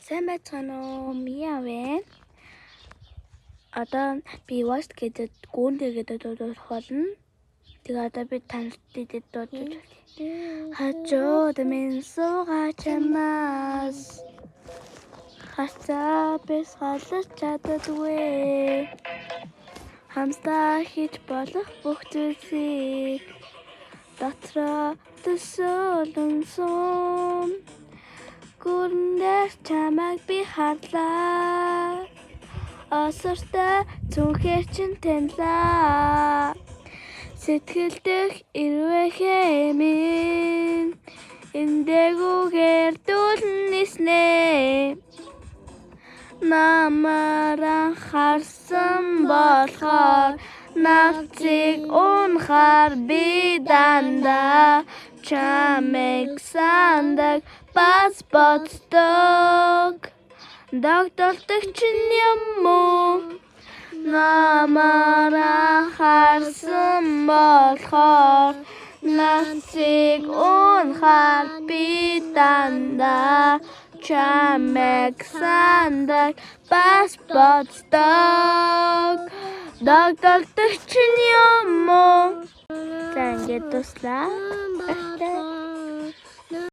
Сайн байцгаана уу? Мия вэ? Одоо би West гэдэг гүүндэ гэдэг дуудах болно. Тэгээ одоо би танарт дэдэд дуудаж байна. Хажууд минь суугаа чамаас хацаа бис халаж чаддаггүй. Хамтдаа хийж болох бүх зүйлсийг дотроо төсөөлөн сум. Гүрэн дээр чамайг би харлаа. Осортой цүнхээр чинь таньлаа. Сэтгэл дэх эрвэхээ минь эндэгүүгээр дүүлэн ниснэ. Намаараа харсан болохоор навцыг унахаар би дандаа чамайг сандаг, бас боддог. Догдолдог чинь юм уу? Намаараа харсан болохоор навцыг унахаар би дандаа чамайг сандаг, бас боддог. Догдолдог чинь юм уу? За, ингээд дуслаа. Баярлалаа.